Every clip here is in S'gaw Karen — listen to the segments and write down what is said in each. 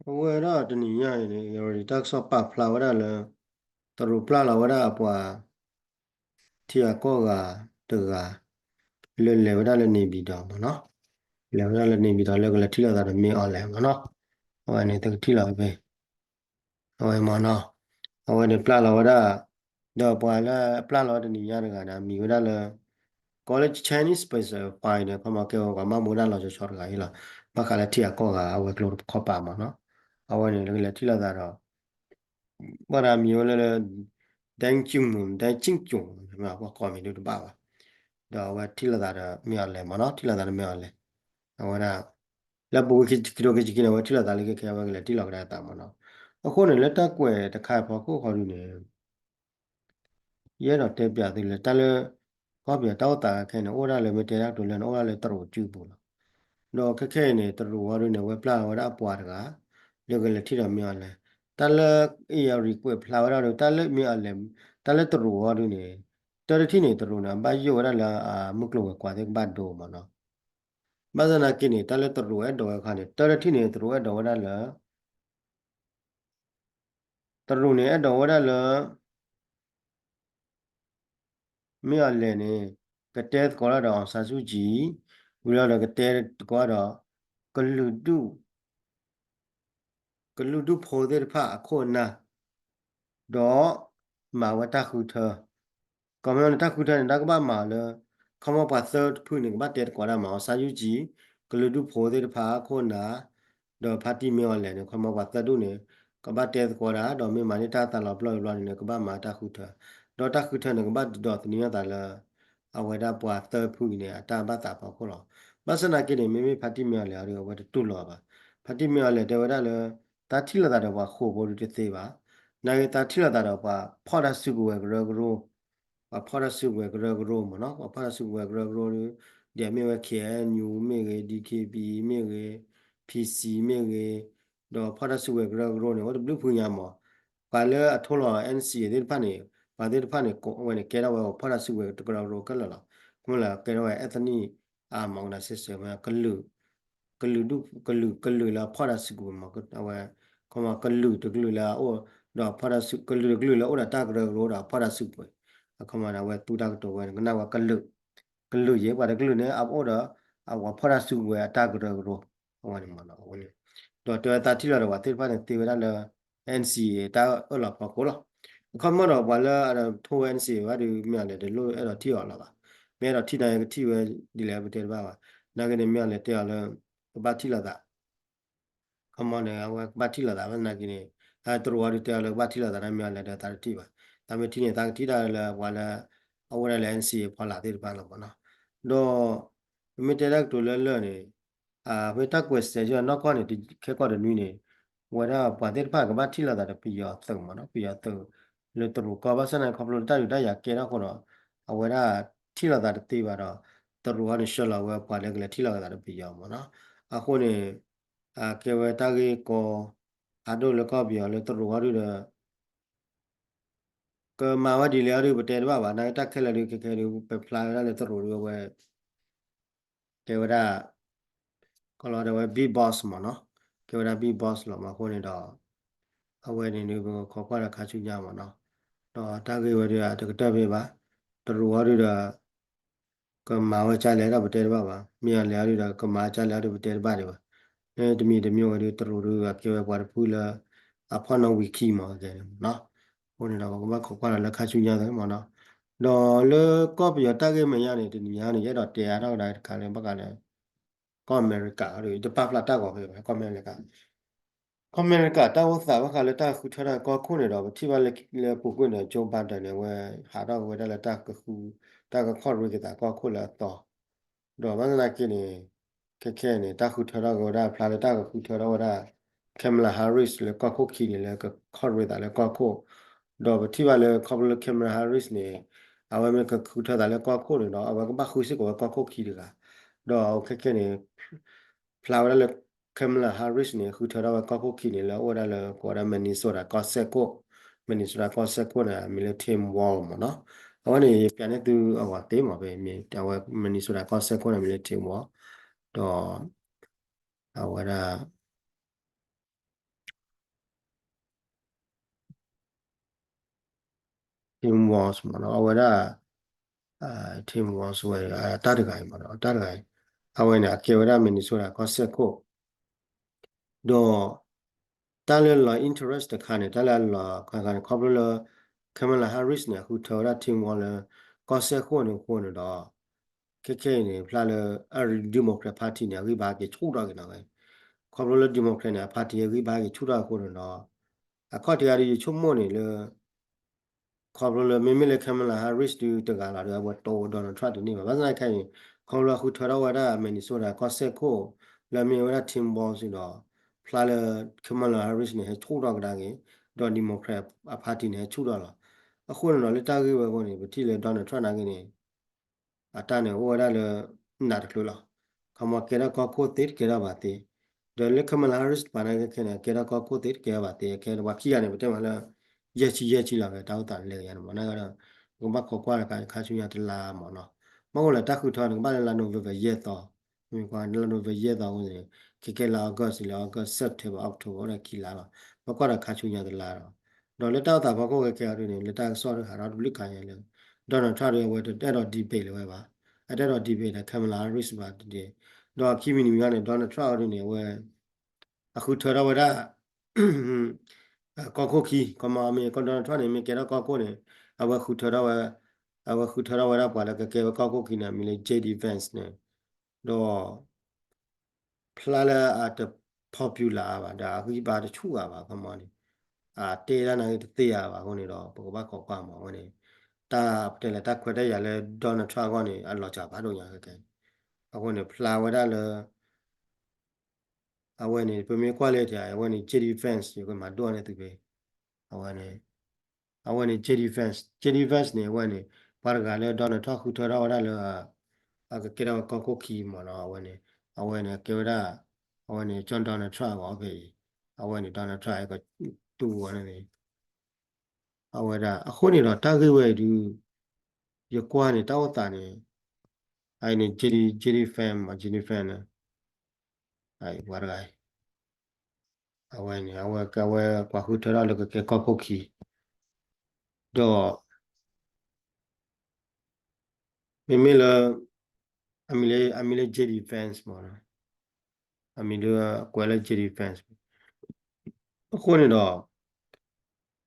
အဝဲဒၣ်တနံၤညါအံၤန့ၣ် တၢ်ကစီၣ်ပာ်ဖျါဝဲဒၣ်လၢ တရူးပျၢ်လီၤဝဲဒၣ်အပှၤ ထံဂၤကီၢ်ဂၤတဂၤ လၢလဲၤဝဲဒၣ်လၢနေပြည်တော်မ့ၢ်နီၤ, လဲၤဝဲဒၣ်လၢနေပြည်တော်လၢကလဲၤထံၣ်လိာ်သးဒီးမ့ၢ်အီၤလဲၣ်မ့ၢ်နီၤ, အဝဲန့ၣ်သုကထံၣ်လီၤဖဲ အဝဲမ့ၢ်နီၤ, အဝဲန့ၣ်ပျၢ်လီၤဝဲဒၣ်, ဒီးပှၤလၢအပျၢ်လီၤဝဲတနံၤညါတဂၤန့ၣ် အမံၤဝဲဒၣ်လၢ ကီးလၢ Chinese Special Force န့ၣ် ခီမီကဲဝဲပှၤမၤမူဒါလီၤဆီဆီတဂၤအံၤလီၤ, ဘၣ်ဃးလၢထံဂၤကီၢ်ဂၤအဝဲၤကျိၤတခီပၤမ့ၢ်နီၤ, အဝဲန့ၣ်လၢကလဲၤထံၣ်လိာ်သးဒီး ဘၣ်ဒီးမံၤဝဲလၢ ဒဲကၠူမူ ဒဲကၠူကၠူ ပှၤကိးမံၤဒုတဘၣ်ဘၣ်, ဒီးအဝဲထံၣ်လိာ်သးဒီးမ့ၢ်အီၤလဲၣ်မ့ၢ်နီၤ, ထံၣ်လိာ်သးဒီးမ့ၢ်အီၤလဲၣ်, အဝဲဒၣ် လၢပူၤဝံၤခံကထိခံဆံခံန့ၣ် အဝဲထံၣ်လိာ်သးလၢခဲခဲ အဝဲကလဲၤထံၣ်လိာ်ကဒါအသးမ့ၢ်နီၤ, အဃိန့ၣ်လၢတၢ်ကွဲးတခါအဖီခိၣ်ဃီဒုန့ၣ် ယအဲၣ်ဒိးတဲပျးသုလၢတၢ်လၢ ကီၢ်ပယီၤတၢ်အိၣ်သးခဲခဲန့ၣ် အိၣ်ဒၣ်လၢမ့ၢ်တဲတၢ်ကတိၤလၢန့ၣ် အိၣ်ဒၣ်လၢတရူးစုပူၤလီၤ, ဒီးခဲခဲအံၤန့ၣ် တရူးဝံၤဒုန့ၣ် အဝဲပျၢ်လီၤဝဲဒၣ်အပှၤတဂၤ လၢကလဲၤထံၣ်ဒီးမ့ၢ်အီၤလဲၣ်, တၢ်လၢ အ့ၣ်ယၣ်ရံၤ ကွဲးဖျါဝဲဒၣ်ဒီး တၢ်လၢမ့ၢ်အီၤလဲၣ်, တၢ်လၢတရူးဝံၤဒုန့ၣ် တၢ်တထံၣ်န့ၣ် တရူးန့ၣ် အဘၣ်ယိၣ်ဝဲဒၣ်လၢအမုၢ်ကျိၤဝဲၤကွာ်သ့ၣ်ကဘၣ်ဒိမ့ၢ်နီၤ, ဘၣ်ဆၣ်သနာ်က့န့ၣ် တၢ်လၢတရူးအဲၣ်ဒိးဝဲအခါန့ၣ် တၢ်တထံၣ်န့ၣ် တရူးအဲၣ်ဒိးဝဲဒၣ်လၢ တရူးန့ၣ် အဲၣ်ဒိးဝဲဒၣ်လၢ မ့ၢ်အီၤလဲၣ်န့ၣ် ကတဲသကိးတၢ်ဒီး အောင်ဆန်းစုကြည်, ဝံၤလီၤဒီးကတဲသကိးတၢ်ဒီး ကလုာ်ဒူၣ် ကလုာ်ဒူၣ်ဖိသ့ၣ်တဖၣ်အခိၣ်အနၢ်, ဒီးမၤဝဲတၢ်ဃုထၢ, ကီၢ်မ့ၢ်န့ၣ် တၢ်ဃုထၢန့ၣ် တၢ်ကဘၣ်မၤလၢ ခီမီပှၤသၢဖုန့ၣ် ကဘၣ်တဲသကိးတၢ်မၤ အောင်ဆန်းစုကြည်, ကလုာ်ဒူၣ်ဖိသ့ၣ်တဖၣ်အခိၣ်အနၢ်, ဒီးဖါတံၢ်မ့ၢ်အီၤလဲၣ်န့ၣ် ခီမီပှၤသၢဒူၣ်န့ၣ် ကဘၣ်တဲသကိးတၢ် ဒီးမ့ၢ်မၤန့ၢ်တၢ်သးလီၤပျီၢ်ဘျီန့ၣ် ကဘၣ်မၤတၢ်ဃုထၢ, ဒီးတၢ်ဃုထၢန့ၣ် ကဘၣ်ဒိးသန့ၤအသးလၢ အဝဲဒၣ်ပှၤသၢဖုအံၤန့ၣ် အတၢ်ဘၣ်သးအဖီခိၣ်လီၤ. ဘၣ်ဆၣ်သနာ်က့န့ၣ် မ့မ့ၢ်ဖါတံၢ်မ့ၢ်အီၤလဲၣ်အီၤဒီး အဝဲတတူၢ်လိာ်ဘၣ်. ဖါတံၢ်မ့ၢ်အီၤလဲၣ်တဲဝဲဒၣ်လၢ တၢ်ထံၣ်လိာ်သးဒီးပှၤဃိာ်ဖိဒုတသ့ဘၣ်. နာ်က့တၢ်ထံၣ်လိာ်သးဒီးပှၤဖီၣ်တၢ်စုကဝဲၤကရၢကရိ, ပှၤဖီၣ်တၢ်စုကဝဲၤကရၢကရိမ့ၢ်နီၤ, ပှၤဖီၣ်တၢ်စုကဝဲၤကရၢကရိဒီး ဒ်အမ့ၢ်ဝဲ ခ့ၣ်အဲၣ်ယူၣ်မ့ၢ်ဂ့ၤ, ဒံၣ်ခ့ၣ်ပံၣ်မ့ၢ်ဂ့ၤ, ဖံၣ်စံၣ်မ့ၢ်ဂ့ၤ, ဒီးဖီၣ်တၢ်စုကဝဲၤကရၢကရိန့ၣ် အိၣ်တဘျုးဖုညါမး, ပှၤလၢအထိလီၤ NCA သ့ၣ်တဖၣ်န့ၣ် ပှၤသ့ၣ်တဖၣ်န့ၣ် အဝဲန့ၣ်ကဲထီၣ်ဝဲပှၤဖီၣ်တၢ်စုကဝဲၤကရၢကရိခဲလၢာ်လီၤ. မ့ၢ်လၢကဲထီၣ်ဝဲ ethnic အမၤကနၣ်စ့စၢၤမ့ၢ် ကလုာ်, ကလုာ်ဒူၣ် ကလုာ်ကလုာ်လၢအဖီၣ်တၢ်စုကဝဲၤမး, အဝဲ ခီမီကလုာ်တကလုာ်လၢအအိၣ်ဒီးဖီၣ်တၢ်စု ကလုာ်တကလုာ်လၢအိၣ်ဒီးတၢ်ကရၢကရိဒီးအဖီၣ်တၢ်စုကဝဲၤ, အခီမီန့ၣ် အဝဲသူတၢ်ကတိၤဝဲန့ၣ် ကနၣ်ဝဲကလုာ်, ကလုာ်ယဲၢ်ပှၤတကလုာ်န့ၣ် အအိၣ်ဒီး အဝဲဖီၣ်တၢ်စုကဝဲၤအတၢ်ကရၢကရိ, အဝဲန့ၣ်မ့ၢ်နီၤ အဝဲန့ၣ်, ဒီးတဲဝဲတၢ်ထံၣ်လိာ်ဒီးပှၤသ့ၣ်တဖၣ်န့ၣ် သ့ဝဲဒၣ်လၢ NCA တၢ်အၢၣ်လီၤဖီခိၣ်လီၤ. အခီမီဒီးပှၤလၢအထိဝဲ NCA ဘၣ်ဒီး မ့ၢ်အီၤလဲၣ်တလိၣ်အဲၣ်ဒိးထံၣ်အီၤလီၤဘၣ်. မ့ၢ်အဲၣ်ဒိးထံၣ်န့ၣ် ကထံၣ်ဝဲဒ်လဲၣ်ပတဲတဘၣ်ဘၣ်. နာ်က့န့ၣ် မ့ၢ်အီၤလဲၣ်တဲအီၤလၢ ကဘၣ်ထံၣ်လိာ်သး ခီမီန့ၣ် အဝဲကဘၣ်ထံၣ်လိာ်သးဘၣ်နာ်က့န့ၣ်, တရူးဝံၤဒုတဲအီၤလၢကဘၣ်ထံၣ်လိာ်သးန့ၣ် မ့ၢ်အီၤလဲၣ်ဒီးသးတထံၣ်ဘၣ်. တၢ်မ့ၢ်ထံၣ်န့ၣ် သးကထံၣ်တၢ်လၢပှၤလၢ အအိၣ်ဝဲဒၣ်လၢ NCA အဖီလာ်သ့ၣ်တဖၣ်လီၤမ့ၢ်နီၤ. ဒီး ပမ့ၢ်တဲတၢ်ကတိၤလၢလၢာ်န့ၣ် မ့ၢ်တၢ်ကွဲးစဲးဆၢနီၢ်ကီၢ်န့ၣ် ခဲကီၢ်တနွံန့ၣ် ဝဲဒၣ်ပှၤသ့ၣ်တဖၣ်ကဘၣ်ထံၣ်လိာ်သးဒီးပယီၤသုးမ့ၢ်နီၤ, ပယီၤသုး လၢတရူးကီၢ် ဘၣ်ဆၣ်သနာ်က့ခီဖျိလၢတၢ်ဒုးတၢ်ယၤကဲထီၣ်အဃိဒီး အဝဲဒၣ်ထံၣ်လိာ်သးတသ့ဘၣ်ဒီး တရူးအံၤန့ၣ် ဆှၢလီၤဝဲပှၤလၢကလဲၤထံၣ်လိာ်သးဒီးပယီၤမ့ၢ်နီၤ. အဃိန့ၣ် ကဲဝဲတၢ်ဂ့ၢ်ကီ ဖးဒိၣ်လၢကီၢ်ပယီၤလၢတရူးအံၤဒီး ကမၤဝဲဒ်လဲၣ်အံၤဒီး ပတဲတဘၣ်ဘၣ်. နာ်က့တၢ်ခဲလၢာ်ဒီး ခဲခဲဒီး ပဖျါဝဲဒၣ်လၢတရူးဒီးအဝဲ ကဲဝဲဒၣ် ကီလီၤတဲဝဲ big boss မ့ၢ်နီၤ, ကဲဝဲဒၣ် big boss လီၤမ့ၢ်အဃိန့ၣ်ဒီး အဝဲန့ၣ်ဒီး ပခိးကွၢ်ဒီးခါဆူညါမ့ၢ်နီၤ, ဒီးတၢ်ဂ့ၢ်ဝဲဒီးတကတၢၢ်ဖဲဘၣ်, တရူးအံၤဒီး ကမၤဝဲကၢလဲၣ်ဒီးပတဲတဘၣ်ဘၣ်, မ့ၢ်အီၤလဲၣ်အံၤဒီး ကမၤကၢလဲၣ်အံၤဒီးပတဲတဘၣ်ဒံးဘၣ်, တမံၤတမံၤဝဲဒီး တရူးဒီး အကဲဝဲပှၤတဖုလၢ အဖီၣ်နီၣ်ဝံၤခံမ့ၢ်နီၤ, အဃိန့ၣ်ဒီး ပကဘၣ်ခိးကွၢ်ဒီးလၢခါဆူညါသ့မ့ၢ်နီၤ, ဒီးလၢကီၢ်ပယီၤတၢ်ဂ့ၢ်မဲာ်ညါန့ၣ် တနံၤညါန့ၣ် ယအဲၣ်ဒိးတဲအါထီၣ်ကဒါတခါလၢဘၣ်ဃးလၢ ကီၢ်အမဲရကၤဒီး တပာ်ဖျါတၢ်ဂီၤဖဲဘၣ် ကီၢ်အမဲရကၤ, ကီၢ်အမဲရကၤတၢ်အိၣ်သးဘၣ်ဃးလၢတၢ်ဃုထၢထီၣ်ကီၢ်ခိၣ်န့ၣ်ဒီး ပထံၣ်ဘၣ်လၢပူၤကွံာ်န့ၣ် Joe Biden န့ၣ် အဝဲဟးထီၣ်က့ၤဝဲဒၣ်လၢတၢ်ကဃု တၢ်ကခီၣ်ရ့က့ၤသးကီၢ်ခိၣ်လၢအသီ, ဒီးဘၣ်ဆၣ်သနာ်က့န့ၣ် ခဲခဲန့ၣ် တၢ်ဃုထၢထီၣ်က့ၤဝဲဒၣ် ဖျါလၢတၢ်ကဃုထၢထီၣ်ဝဲဒၣ် Kamala Harris လၢကီၢ်ခိၣ်ခံန့ၣ် လၢကခီၣ်ရ့သးလၢကီၢ်ခိၣ်, ဒီးပထံၣ်ဘၣ်လၢခီဖျိလၢ Kamala Harris န့ၣ် အဝဲမ့ၢ်ကဃုထၢသးလၢကီၢ်ခိၣ်န့ၣ်ဒီး အဝဲကဘၣ်ဃုစ့ၢ်ကီးဝဲကီၢ်ခိၣ်ခံတဂၤ, ဒီးခဲခဲန့ၣ် ဖျါဝဲဒၣ်လၢ Kamala Harris န့ၣ် ဃုထၢထီၣ်ဝဲကီၢ်ခိၣ်ခံန့ၣ် လၢအအိၣ်ဝဲဒၣ်လၢကိးဝဲဒၣ် Minnesota ကီၢ်စဲၣ်ခိၣ်, Minnesota ကီၢ်စဲၣ်ခိၣ်န့ၣ် အမံၤလၢ Tim Walz မ့ၢ်နီၤ, အဝဲန့ၣ် ယပျးန့ၢ်သုအဂီၤသ့မ့ၢ် ဖဲမ့ၢ်အဝဲ Minnesota ကီၢ်စဲၣ်ခိၣ်န့ၣ် အမံၤလၢ Tim Walz, ဒီး အဝဲဒၣ် Tim Walz မ့ၢ်နီၤ အဝဲဒၣ် Tim Walz ဝဲ တၢ်တဂၤအံၤမ့ၢ်နီၤ တၢ်တဂၤအံၤ အဝဲန့ၣ် အကဲဝဲဒၣ် Minnesota ကီၢ်စဲၣ်ခိၣ် ဒီး တၢ်လၢလီၤ interest တခါန့ၣ် တၢ်လၢအလီၤခါန့ၣ် ခီဖျိလၢ Kamala Harris န့ၣ် အဃုထၢဝဲဒၣ် Tim Walz လၢ ကီၢ်စဲၣ်ခိၣ်န့ၣ်အဃိန့ၣ်ဒီး ခဲခဲအံၤန့ၣ် ဖျါလၢ အ Democrat Party န့ၣ် အဂံၢ်ဘါက့ၤဆူၣ်ထီၣ်က့ၤနီၤဝဲ ခီဖျိလၢ Democrat န့ၣ် အ party အဂံၢ်ဘါက့ၤဆူၣ်ထီၣ်အဃိန့ၣ်ဒီး အခီၣ်ထံးအံၤဒီးယဆိကမိၣ်န့ၣ်လၢ ခီဖျိလၢမ့မ့ၢ်လၢ Kamala Harris ဒုးတဂၤလီၤဒီး အဝဲတိၢ် Donald Trump တန့ၢ်ဘၣ်. ဘၣ်ဆၣ်သနာ်က့ခဲအံၤန့ၣ် ခီဖျိလၢအဃုထၢထီၣ်ဝဲဒၣ် Minnesota ကီၢ်စဲၣ်ခိၣ် လၢမ့ၢ်ဝဲဒၣ် Tim Walz စ့ၢ်ဒီး ဖျါလၢ Kamala Harris န့ၣ် ဟဲဆူၣ်ထီၣ်ကဒါက့ၤ ဒီး Democrat အ party န့ၣ် ဟဲဆူၣ်ထီၣ်လီၤ. အဃိန့ၣ်ဒီး လၢတၢ်ဂ့ၢ်ဝဲအဃိန့ၣ် ပထံၣ်လၢ Donald Trump နာ်က့န့ၣ် အတၢ်န့ၣ်အိၣ်ဝဲဒၣ်လၢ နးတချုးလီၤ. ခီမီကဲထီၣ်ကီၢ်ခိၣ်သ့တကဲထီၣ်ဘၣ်သ့, ဒီးလၢ Kamala Harris တပၤနာ်က့ခဲန့ၣ် အကဲထီၣ်ကီၢ်ခိၣ်သ့တကဲထီၣ်ဘၣ်သ့, အခဲပှၤခံဂၤန့ၣ် ပတဲမးလၢ ယဲၢ်ဆံယဲၢ်ဆံလီၤ တၢ်အိၣ်သးလၢယၤန့ၣ်မ့ၢ်နီၤ, ဒီး ပကဘၣ်ခိးကွၢ်တခါ ခါဆူညါတလါမ့ၢ်နီၤ, မ့ၢ်အိၣ်လၢတၢ်ဃုထၢန့ၣ် ကဘၣ်လၢလါ November ယဲၢ်သီ, မ့ၢ်ကွၢ်လၢ November ယဲၢ်သီအဃိန့ၣ် ခဲကဲလါ August လၢ August, September, October အိၣ်ဒီးခံလါလီၤ, ပကွၢ်ဒီးခါဆူညါတလါဒီး ဒီးလၢတၢ်အိၣ်သးဖီခိၣ်ခဲကဲအံၤဒ်န့ၣ် လၢတၢ်ကစီၣ်တခါဒီးတဘျုးခါညါလၢ Donald Trump ဒ်အဝဲတအဲၣ်ဒိး debate လၢၤဝဲဘၣ်, အတအဲၣ်ဒိး debate ဒီး Kamala Harris ဘၣ်ဒ်န့ၣ်, ဒီးခံမံၤတမံၤလီၤန့ၣ် Donald Trump အံၤဒ်န့ၣ် အဝဲ အဃုထၢထီၣ်ဝဲဒၣ် ကီၢ်ခိၣ်ခံ, ခီမီမ့ၢ် Donald Trump န့ၣ် မ့ၢ်ကဲထီၣ်ကီၢ်ခိၣ်န့ၣ် အဝဲဃုထၢထီၣ်ဝဲ, အဝဲဃုထၢထီၣ်ဝဲဒၣ်ပှၤလၢကကဲဝဲကီၢ်ခိၣ်ခံန့ၣ် အမံၤလၢ J D Vance န့ၣ်, ဒီး ဖျါလၢအတ popular ဘၣ်ဒီး အဂံၢ်ဘါတဆူၣ်ဂၤဘၣ် ခီမီန့ၣ်, အတဲတၢ်နာ်က့တသ့ယၤဘၣ်အဃိန့ၣ်ဒီး ပကဘၣ်ခိးကွၢ်မး အဝဲန့ၣ် တၢ်ပတဲလဲၣ် တၢ်ခွဲးတၢ်ယာ်လၢ Donald Trump အဂီၢ်န့ၣ် အလီၤစှၤဖးဒိၣ်ညါခဲကဲ, အဃိန့ၣ် ဖျါဝဲဒၣ်လၢ အဝဲန့ၣ် ပမ့ၢ်ကွၢ်လၢ အဝဲန့ၣ် J D Vance ယကမၤဒိၣ်န့ၢ်သုဖဲ အဝဲန့ၣ် အဝဲန့ၣ် J D Vance, J D Vance န့ၣ် အဝဲန့ၣ် ပှၤတဂၤလၢ Donald Trump ဃုထၢထီၣ်ဝဲဒၣ်လၢ အကကဲထီၣ်ဝဲကီၢ်ခိၣ်ခံမ့ၢ်နီၤ, အဝဲန့ၣ် အဝဲန့ၣ် ကဲဝဲဒၣ် အဝဲန့ၣ် ကၠီ Donald Trump အဂီၢ်ဖဲအံၤ, အဝဲန့ၣ် Donald Trump ကတူၢ်ဝဲန့ၣ် အဝဲဒၣ် အဃိန့ၣ်ဒီး တၢ်ဂ့ၢ်ဝဲအံၤဒုး ယကွၢ်န့ၣ် တၢ်အိၣ်သးန့ၣ် အအံၤန့ၣ် J D, J D Vance မး J D Vance န့ၣ် အဝဲတဂၤအံၤ အဝဲန့ၣ် အဝဲ အဝဲပှၤဃုထၢထီၣ်လၢကကဲကီၢ်ခိၣ်ခံ ဒီး မ့မ့ၢ်လၢ အမံၤလၢ အမံၤလၢ J D Vance မ့ၢ်နီၤ, အမံၤလၢကွဲးလၢ J D Vance အဃိန့ၣ်ဒီး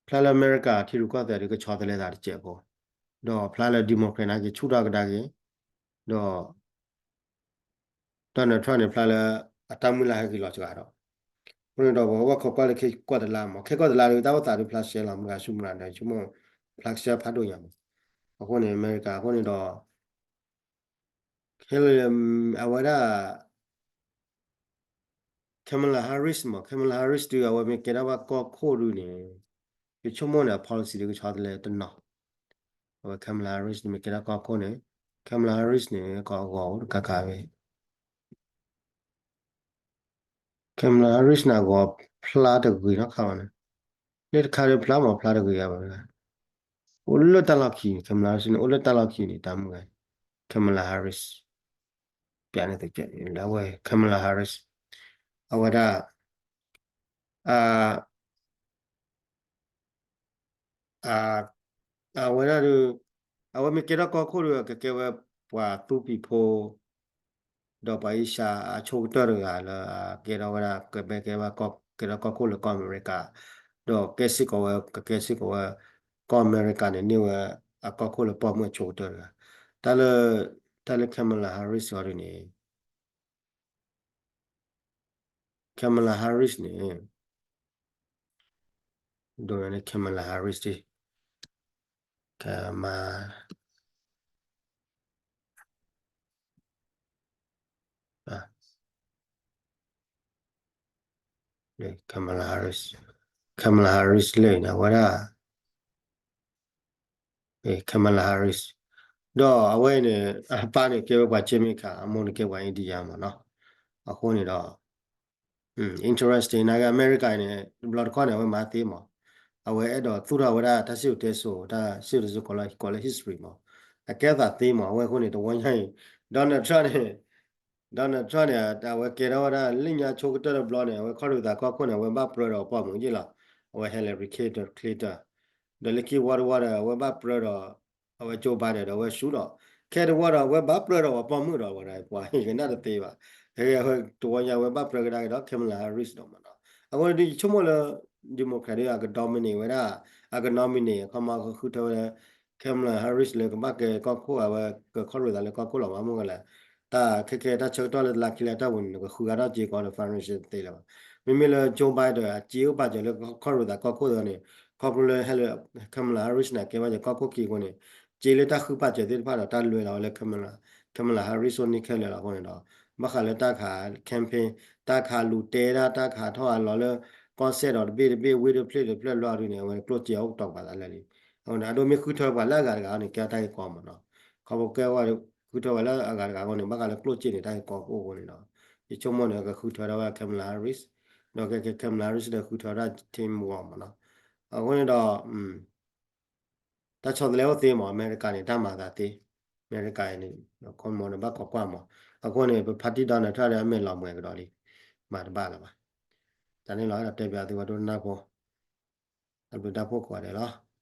ဖျါလၢအမဲရကၤထံရူၢ်ကီၢ်သဲးဒုးကဆီတလဲသးတစဲးဖိ, ဒီးဖျါလၢ Democrat နာ်က့ဆူၣ်ထီၣ်ကဒါက့ၤ, ဒီး Donald Trump န့ၣ် ဖျါလၢအတၢ်မုၢ်လၢ်ဟဲက့ၤလီၤစှၤဒီး, အဃိန့ၣ်ဒီး ပကဘၣ်ခိးကွၢ်လၢခဲကိာ်တလါမး, ခဲကိာ်တလါဒုး တၢ်အိၣ်သးဒုးဖျါရှဲလီၤ မတၤဆူၣ်မတၤဒီး ဆိကမိၣ် ဖျါရှဲဖးဒိၣ်ညါမး, အဃိန့ၣ် အမဲရကၤ အဃိန့ၣ်ဒီး ခဲလၢာ် အဝဲဒၣ် Kamala Harris မး, Kamala Harris ဒုး အဝဲမ့ၢ်ကဲထီၣ်ဘၣ်ကီၢ်ခိၣ်ဒုးန့ၣ် ယဆိကမိၣ်န့ၣ် အ policy ဒုးကဆီတလဲတနီၤ, အဝဲ Kamala Harris န့ၣ် မ့ၢ်ကဲထီၣ်ကီၢ်ခိၣ်န့ၣ် Kamala Harris န့ၣ် ကီးအဂီၤအိၣ်တခါခါဝဲ Kamala Harris န့ၣ် အဂီၤဖျါတဂ့ၤနီတခါဘၣ်န့ၣ်, လၢတခါဒုးဖျါမး ဖျါတဂ့ၤဂၤဘၣ်, အိၣ်လၢတၢ်လီၢ်ခံန့ၣ် Kamala Harris န့ၣ် အိၣ်လၢတၢ်လီၢ်ခံန့ၣ် တၢ်မုၢ်ဂၤ Kamala Harris ပျးန့ၣ်သကဲးလၢအဝဲ Kamala Harris အဝဲဒၣ် အ အ အဝဲဒၣ်ဒုး အဝဲမ့ၢ်ကဲထီၣ်ကီၢ်ခိၣ်ဒုး ကကဲဝဲပှၤသူဖံးဖိ ဒီးပှၤအ့ရှါအဆိကတၢၢ်တဂၤလၢ ကဲထီၣ်ဝဲဒၣ် ကဘၣ်ကဲဘၣ် ကဲထီၣ်ကီၢ်ခိၣ်လၢကီၢ်အမဲရကၤ, ဒီးကဲစ့ၢ်ကီးဝဲ ကကဲစ့ၢ်ကီးဝဲ ကီၢ်အမဲရကၤန့ၣ် န့ၢ်ဝဲအကီၢ်ခိၣ်လၢပိာ်မုၣ်အဆိကတၢၢ်တဂၤ, တၢ်လၢ တၢ်လၢ Kamala Harris အီၤဒုးန့ၣ် Kamala Harris န့ၣ် ဒိန့ၣ် Kamala Harris ဒ် Kama, Kamala Harris, Kamala Harris လၢန့ၣ် အဝဲဒၣ် Kamala Harris ဒီးအဝဲန့ၣ် အပၢ်န့ၣ်ကဲဝဲပှၤကၠ့မ့ၢ်ခး အမိၢ်န့ၣ်ကဲပှၤ India မ့ၢ်နီၤ, အဃိန့ၣ်ဒီး interesting နာ်က့ အမဲရကၤန့ၣ် တဘျီတခီၣ်န့ၣ် အဝဲမၤသ့မး, အဝဲအဲၣ်ဒိးသူၣ်ထီၣ်ဝဲဒၣ်တၢ်စံၣ်စိၤတဲစိၤ တၢ်စံၣ်စိၤတဲစိၤကိးလၢ ကိးလၢ history မး, အကဲအသးသ့မး, အဝဲအဃိန့ၣ် တဝီညါအံၤ Donald Trump န့ၣ် Donald Trump န့ၣ် အဝဲကဲထီၣ်ဝဲဒၣ်လၢညါဆိကတၢၢ်တဘျီန့ၣ် အဝဲခီၣ်ဒုးသးကီၢ်ခိၣ်န့ၣ် အဝဲဘၣ်ပြၢဒီးပိာ်မုၣ်ယ့ၢ်လီၤ, အဝဲ Hillary Clinton, Clinton ဒီးလၢခံဝီတဝီဒီး အဝဲဘၣ်ပြၢဒီး အဝဲ Joe Biden ဒီးအဝဲဆူၣ်ဒီး ခဲတဝီဒီး အဝဲဘၣ်ပြၢဒီးပှၤပိာ်မုၣ်ဒီး ဝဲဒၣ်ပှၤကနၣ်တသ့ဘၣ်. ဟဲတဝီညါအဝဲဘၣ်ပြၢကဒါက့ၤဒီး Kamala Harris ဒီးမနီၤ. အဃိန့ၣ်ဒုး ယဆိကမိၣ်လၢ Democrat ဒုး အက dominate ဝဲဒၣ် အက nominate အခီမီ ကဃုထၢဝဲလၢ Kamala Harris လၢကဘၣ်ကဲကီၢ်ခိၣ် အဝဲကခီၣ်ရူသးလၢကီၢ်ခိၣ်လီၤ. ဘၣ်မနုၤလဲၣ် တၢ်ခဲခဲတၢ်ဆၢကတီၢ်လၢတလါခံလၢတၢ်ဝံၤန့ၣ် နကဃုဂၤထီၣ်စ့ကီးဒီး financial တသ့လၢၤဘၣ်. မ့မ့ၢ်လၢ Joe Biden အစ့အိၣ်ပာ်စၢၤလၢကခီၣ်ရူသးကီၢ်ခိၣ်သ့ၣ်န့ၣ် ခီဖျိလၢဟဲလၢ Kamala Harris န့ၣ် ကဲဘၣ်စၢၤကီၢ်ခိၣ်ခံအဃိန့ၣ် စ့လၢတၢ်ဃုပာ်စၢၤသ့ၣ်တဖၣ်ဒီး တၢ်လွဲလီၤဝဲလၢ Kamala Harris အိၣ်န့ၣ်ခဲလၢာ်လီၤ. အဃိန့ၣ်ဒီး ဘၣ်ဃးလၢတၢ်ခး campaign တၢ်ခးလူၤတဲဒၣ် တၢ်ခးထီၣ်အလီၤလၢ ကီၢ်စဲၣ်ဒီးတဘ့ၣ်တဘ့ၣ် ဝ့ၢ်တဖျၢၣ်တဖျၢၣ်လီၤဒုးန့ၣ် အဝဲကျိၣ်စ့အိၣ်ကတီၤပာ်သးလၢာ်လံ. အဃိန့ၣ် အဒိမ့ၢ်ဃုထၢပှၤလၢအဂၤတဂၤန့ၣ် ကဲထီၣ်တၢ်ဂ့ၢ်ကီမးနီၤ. ခီဖျိကဲဝဲ ဃုထၢပှၤလၢအဂၤတဂၤအဃိန့ၣ် ဘၣ်ဃးလၢကျိၣ်စ့န့ၣ် တၢ်ဂ့ၢ်ကီကအိၣ်အဃိန့ၣ်ဒီး ယဆိကမိၣ်န့ၣ် ကဃုထၢဒၣ်ဝဲ Kamala Harris ဒီးကဲ Kamala Harris ဒီးဃုထၢဒၣ် Tim Walz မးနီၤ. အဃိန့ၣ်ဒီး တၢ်ဆီတလဲအိၣ်သ့မး အမဲရကၤန့ၣ် တၢ်မၤသးသ့, အမဲရကၤအံၤန့ၣ် ခီမီန့ၣ် ဘၣ်ခိးကွၢ်မး. အဃိန့ၣ် ပ party Donald Trump ဒီး အမဲာ်လီၤမှဲကဒီးလံ, မၤတဘၣ်လၢၤဘၣ်. တၢ်န့ၣ်လီၤ အဲၣ်ဒိးတဲပၠးသုဝဲဒိကနၣ်ဖိ, တၢ်ဘျုးတၢ်ဖှိၣ်ကိးဂၤဒဲးလီၤ.